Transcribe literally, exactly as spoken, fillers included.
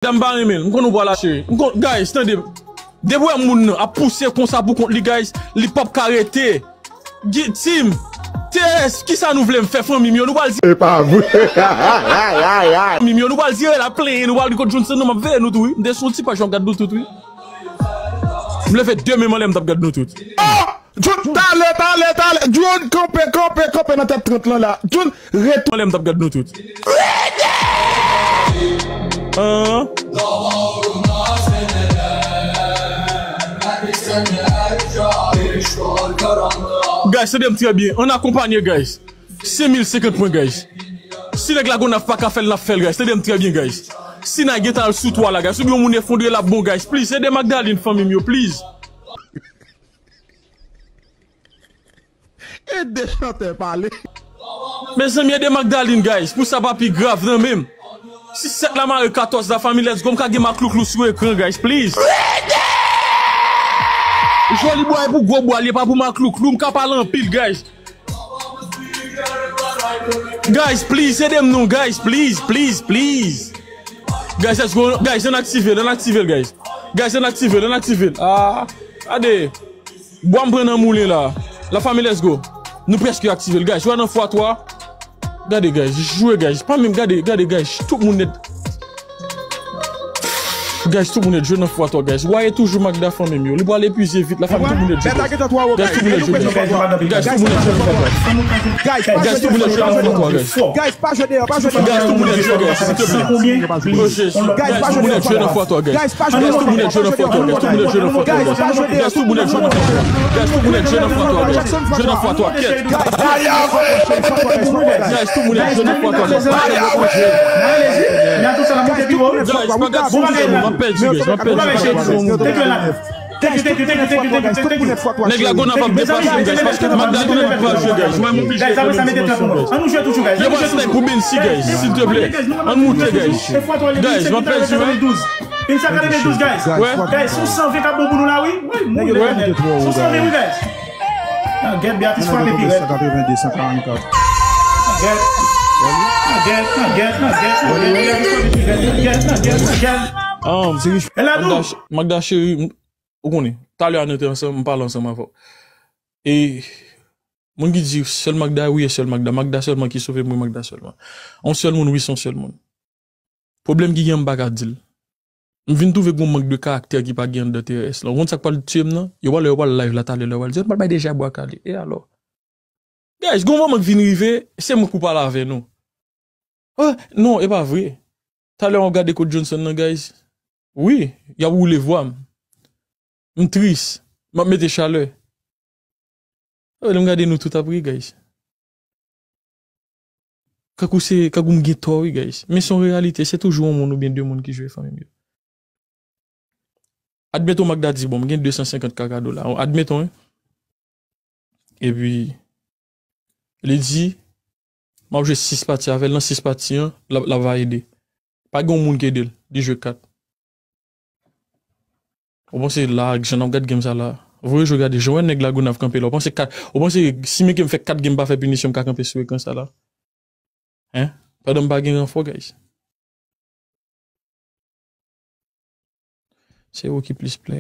Dam pa renmen l. M konn ou pral la, cheri. M konn, guys, tande. Depi w wè moun nan ap pouse konsa pou kont li, guys, li p ap ka rete. Gi-, Tim, T S, kisa nou vle m fè fanmi m yo? Nou pral di. E pa vre. Fanmi m yo, nou pral dire la plenyen, nou pral di kot Johnson nan, m ap veye nou tou, wi. M te sou ti paj, m ap gad nou tout, wi. M leve de men m anlè, m t ap gad nou tout. Ah! John, talè, talè, talè. John, kanpe, kanpe, kanpe nan tèt trant lan la. John, retou-, anlè, m t ap gad nou tout. An. Guys, tande m trè byen. Ann akonpanye, guys. Senk mil senkant pwen, guys. Si nèg Lagonav pa ka fè l, n ap fè l, guys. Tande m trè byen, guys. Si n a gentan al sou twa la, guys. Oubyen yon moun efondre, l ap bon, guys. Please, ede Magdalene, fanmi m yo, please. Ede chantè pale. Mezanmi, ede Magdalene, guys, pou sa pa pi grav nan men m. Si sèt la mare katòz la, fanmi, let's go, m ka gen maklouklou sou ekran, guys, please. Joli bwa e pou gwo bwa, li pa pou maklouklou, m ka pale anpil, guys. Guys, please, ede m non, guys, please, please, please. Guys, let's go, guys, ann aktive l, ann aktive l, guys. Guys, ann aktive l, ann aktive l. Ah, gade. Bwa m pran nan moulen la. La famille, let's go. Nou prèske aktive l, guys. Jwe nan fwa twa. Gade, guys. Jwe, guys. Pa menm gade, gade, guys. Tout moun nèt. Guys, tout moun nèt jwe nan fwa twa, guys. Wa e toujou Magda fanmi m yo. Li pral epuize vit. La famille, tout moun nèt jwe, guys. Guys, tout moun nèt jwe nan fwa twa. Guys, tout moun nèt jwe nan fwa twa. Guys, tout moun nèt jwe nan fwa twa, guys. Guys, pa jwe deyò, pa jwe deyò. Guys, tout moun nèt jwe, guys, silteplè. Oh, Jesus. Guys, tout moun nèt jwe nan fwa twa, guys. Guys, tout moun nèt jwe nan fwa twa, guys. Tout moun nèt jwe nan fwa twa, guys. Guys, tout moun nèt jwe nan fwa twa, guys. Guys, tout moun nèt jwe nan fwa twa, guys. Jwe nan fwa twa, kèt. Guys, tout moun nèt jwe nan fwa twa, guys. Guys, pa gad sou m, m ap pèdi, guys. M ap pèdi, m ap pèdi. Thank you, thank you, thank you, thank you, thank you, thank you, thank you. Nèg Lagonav ap deplase m, guys, paske Magdalene pa jwe, guys. Mwen m oblije fè yon ti sèn, guys. Yo pa snipe pou Bensi, guys, silteplè. Ann moute, guys. Guys, m ap pèdi, wi. Guys, guys, sou san ven k ap bon pou nou la, wi. Wi, mouri, guys. Sou san ven, wi, guys. Nan gèt, Beatrice frape pi rèd. Nan gèt. Nan gèt, nan gèt, nan gèt, nan gèt. Nan gèt, nan gèt, nan gèt. Um, Magda, Magda cheri, ou konnen, talè a nou te ansanm, m pale ansanm avè w. E moun ki di sèl Magda, wi, e sèl Magda. Magda sèlman ki sove m, wi, Magda sèlman. On sèl moun, wi, se on sèl moun. Pwoblèm ki gen, m pa ka di l. M vin twouve gon mank de karaktè ki pa gen anndan T R S lan. Ou konn sa k pral tiye m nan? Yo pral, yo pral live la talè, yo pral di, yo pral bay Deja bwa kale. E alò? Guys, gon moman k vin rive, se mwen k pou pale avè nou. Oh, non, e pa vre. Talè m ap gade kot Johnson nan, guys. Wi, y ap woule vwa m. M tris. M ap mete chalè. Oh, lè m gade nou tout ap ri, guys. Kankou se, kankou m gen tò, wi, guys. Men se yon reyalite, se toujou yon moun oubyen de moun ki jwe fanmi m yo. Admeton, Magda di, bon, m gen de san senkant K kado la. Admeton, wi. Epi, li di, m ap jwe sis pati avè l, nan sis pati an, l ap, l ap va ede. Pa gen yon moun ki ede l, li jwe kat. Ou panse la, jan n ap gad game sa la? Voye jwe gade, jan w wè nèg Lagonav kanpe la. Ou panse kat, ou panse si Meke m fè kat game pa fè pinisyon, m ka kanpe sou ekran sa la? Hein? Pandan m pa gen ranfò, guys. Se ou ki plis player.